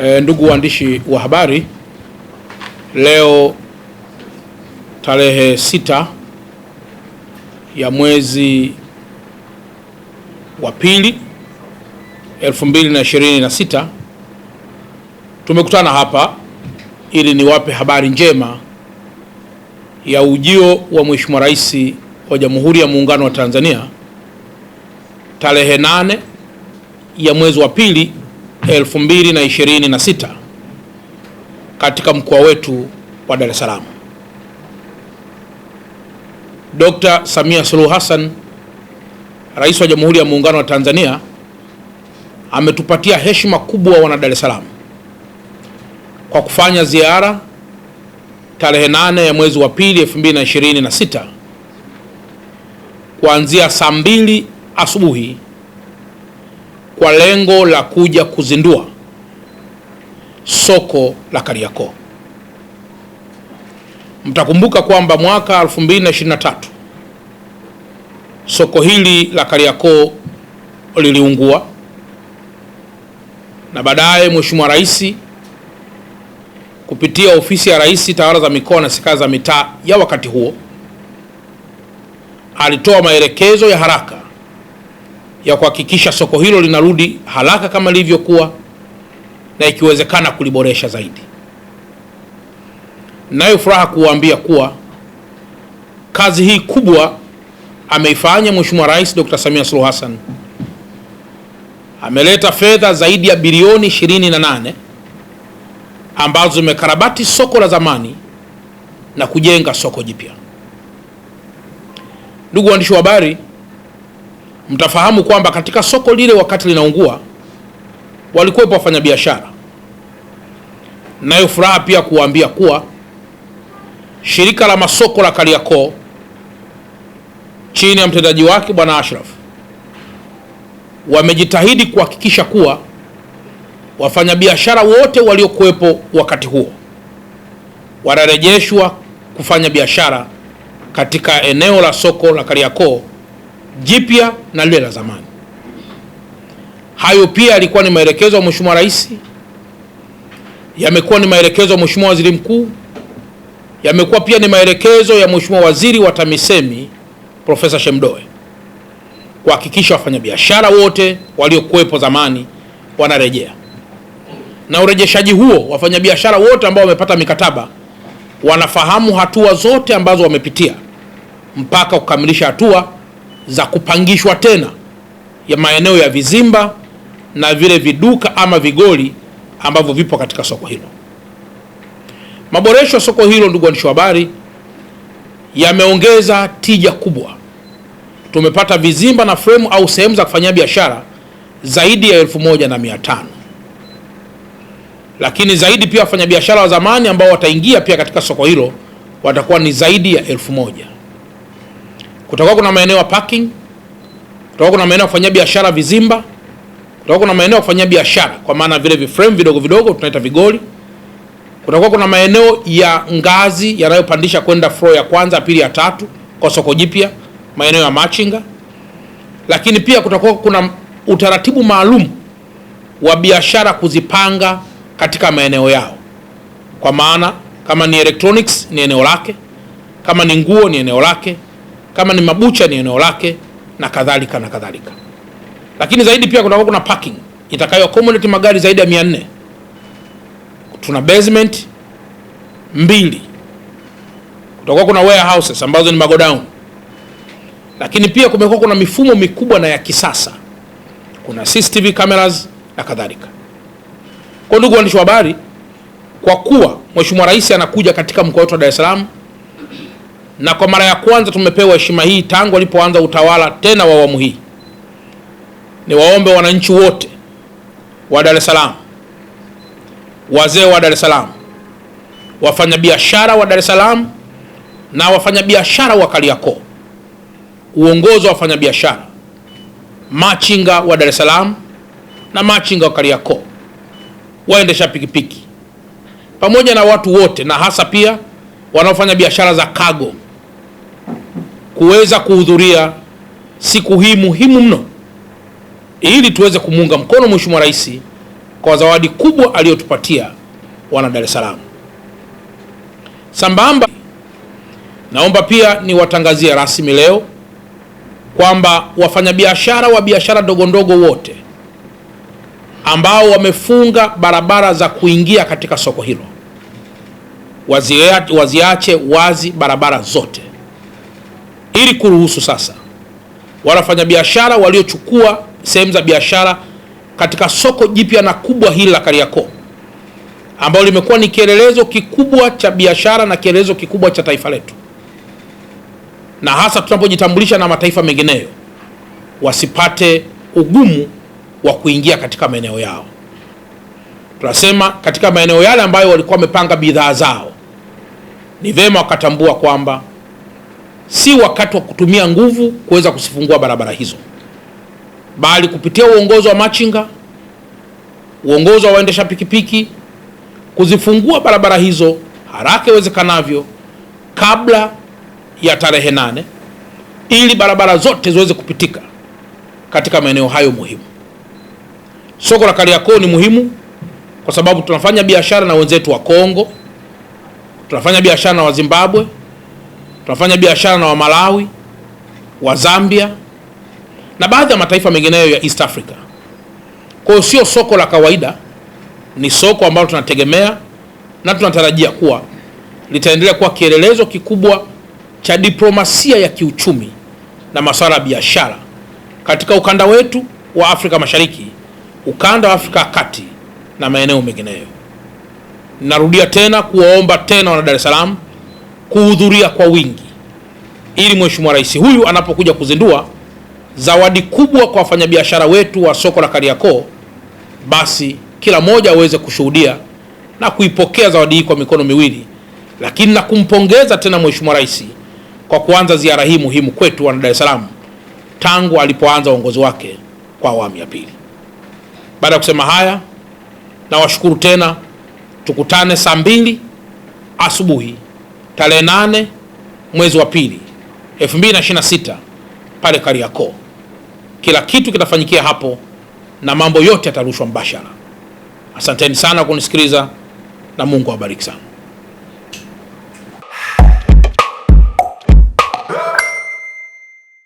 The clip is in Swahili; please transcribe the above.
Ndugu waandishi wa habari, leo tarehe 6 ya mwezi wa pili 2026 tumekutana hapa ili niwape habari njema ya ujio wa Mheshimiwa Rais wa Jamhuri ya Muungano wa Tanzania tarehe 8 ya mwezi wa pili 2026 katika mkoa wetu wa Dar es Salaam. Dr. Samia Suluhu Hassan, Rais wa Jamhuri ya Muungano wa Tanzania, ametupatia heshima kubwa wana Dar es Salaam kwa kufanya ziara tarehe 8 ya mwezi wa pili 2026 kuanzia saa 2 asubuhi kwa lengo la kuja kuzindua soko la Kariakoo. Mtakumbuka kwamba mwaka 2023 soko hili la Kariakoo liliungua na baadaye Mheshimiwa Rais kupitia ofisi ya Rais, tawala za mikoa na serikali za mitaa ya wakati huo alitoa maelekezo ya haraka ya kuhakikisha soko hilo linarudi haraka kama lilivyokuwa na ikiwezekana kuliboresha zaidi. Nayo furaha kuwaambia kuwa kazi hii kubwa ameifanya Mheshimiwa Rais Dr. Samia Suluhu Hassan. Ameleta fedha zaidi ya bilioni 28 ambazo zimekarabati soko la zamani na kujenga soko jipya. Ndugu waandishi wa habari, mtafahamu kwamba katika soko lile wakati linaungua walikuwepo wafanyabiashara. Nayo furaha pia kuwaambia kuwa shirika la masoko la Kariakoo chini ya mtendaji wake Bwana Ashraf wamejitahidi kuhakikisha kuwa wafanyabiashara wote waliokuwepo wakati huo wanarejeshwa kufanya biashara katika eneo la soko la Kariakoo jipya na lile la zamani. Hayo pia yalikuwa ni maelekezo ya Mheshimiwa Rais, yamekuwa ni maelekezo ya Mheshimiwa Waziri Mkuu, yamekuwa pia ni maelekezo ya Mheshimiwa Waziri wa TAMISEMI Profesa Shemdoe kuhakikisha wafanyabiashara wote waliokuwepo zamani wanarejea. Na urejeshaji huo, wafanyabiashara wote ambao wamepata mikataba wanafahamu hatua zote ambazo wamepitia mpaka kukamilisha hatua za kupangishwa tena ya maeneo ya vizimba na vile viduka ama vigoli ambavyo vipo katika soko hilo. Maboresho ya soko hilo, ndugu waandishi wa habari, yameongeza tija kubwa. Tumepata vizimba na fremu au sehemu za kufanyia biashara zaidi ya 1500. Lakini zaidi pia wafanyabiashara wa zamani ambao wataingia pia katika soko hilo watakuwa ni zaidi ya 1000. Kutakuwa kuna maeneo ya parking, kutakuwa kuna maeneo ya kufanyia biashara vizimba, kutakuwa kuna maeneo ya kufanyia biashara kwa maana vile viframe vidogo vidogo tunaita vigoli. Kutakuwa kuna maeneo ya ngazi yanayopandisha kwenda floor ya kwanza, pili, ya tatu kwa soko jipya, maeneo ya machinga. Lakini pia kutakuwa kuna utaratibu maalum wa biashara kuzipanga katika maeneo yao, kwa maana kama ni electronics ni eneo lake, kama ni nguo ni eneo lake, kama ni mabucha ni eneo lake, na kadhalika na kadhalika. Lakini zaidi pia kutakuwa kuna parking itakayo accommodate magari zaidi ya 400. Tuna basement 2. Kutakuwa kuna warehouses ambazo ni magodown. Lakini pia kumekuwa kuna mifumo mikubwa na ya kisasa, kuna CCTV cameras na kadhalika. Kwa ndugu waandishi wa habari, kwa kuwa Mheshimiwa Rais anakuja katika mkoa wetu wa Dar es Salaam na kwa mara ya kwanza tumepewa heshima hii tangu alipoanza utawala tena wa awamu hii, niwaombe wananchi wote wa Dar es Salaam, wazee wa Dar es Salaam, wafanyabiashara wa Dar es Salaam na wafanyabiashara wa Kariakoo, uongozi wa wafanyabiashara, machinga wa Dar es Salaam na machinga wa Kariakoo, waendesha pikipiki pamoja na watu wote, na hasa pia wanaofanya biashara za cargo, kuweza kuhudhuria siku hii muhimu mno ili tuweze kumuunga mkono Mheshimiwa Rais kwa zawadi kubwa aliyotupatia wana Dar es Salaam. Sambamba, naomba pia niwatangazie rasmi leo kwamba wafanyabiashara wa biashara ndogo ndogo wote ambao wamefunga barabara za kuingia katika soko hilo waziache wazi barabara zote, ili kuruhusu sasa wale wafanyabiashara waliochukua sehemu za biashara katika soko jipya na kubwa hili la Kariakoo, ambalo limekuwa ni kielelezo kikubwa cha biashara na kielelezo kikubwa cha taifa letu, na hasa tunapojitambulisha na mataifa mengineyo, wasipate ugumu wa kuingia katika maeneo yao. Tunasema katika maeneo yale ambayo walikuwa wamepanga bidhaa zao, ni vema wakatambua kwamba si wakati wa kutumia nguvu kuweza kuzifungua barabara hizo, bali kupitia uongozi wa machinga, uongozi wa waendesha pikipiki, kuzifungua barabara hizo haraka iwezekanavyo kabla ya tarehe 8, ili barabara zote ziweze kupitika katika maeneo hayo muhimu. Soko la Kariakoo ni muhimu kwa sababu tunafanya biashara na wenzetu wa Kongo, tunafanya biashara na wa Zimbabwe, tunafanya biashara na wa Malawi, wa Zambia na baadhi ya mataifa mengineyo ya East Africa. Kwa hiyo sio soko la kawaida, ni soko ambalo tunategemea na tunatarajia kuwa litaendelea kuwa kielelezo kikubwa cha diplomasia ya kiuchumi na masuala ya biashara katika ukanda wetu wa Afrika Mashariki, ukanda wa Afrika Kati na maeneo mengineyo. Narudia tena kuwaomba tena wana Dar es Salaam kuhudhuria kwa wingi ili Mheshimiwa Rais huyu anapokuja kuzindua zawadi kubwa kwa wafanyabiashara wetu wa soko la Kariakoo, basi kila mmoja aweze kushuhudia na kuipokea zawadi hii kwa mikono miwili, lakini na kumpongeza tena Mheshimiwa Rais kwa kuanza ziara hii muhimu kwetu wana Dar es Salaam tangu alipoanza uongozi wake kwa awamu ya pili. Baada ya kusema haya, nawashukuru tena. Tukutane saa 2 asubuhi tarehe 8 mwezi wa pili 2026 pale Kariakoo. Kila kitu kitafanyikia hapo na mambo yote yatarushwa mbashara. Asanteni sana kunisikiliza na Mungu awabariki sana.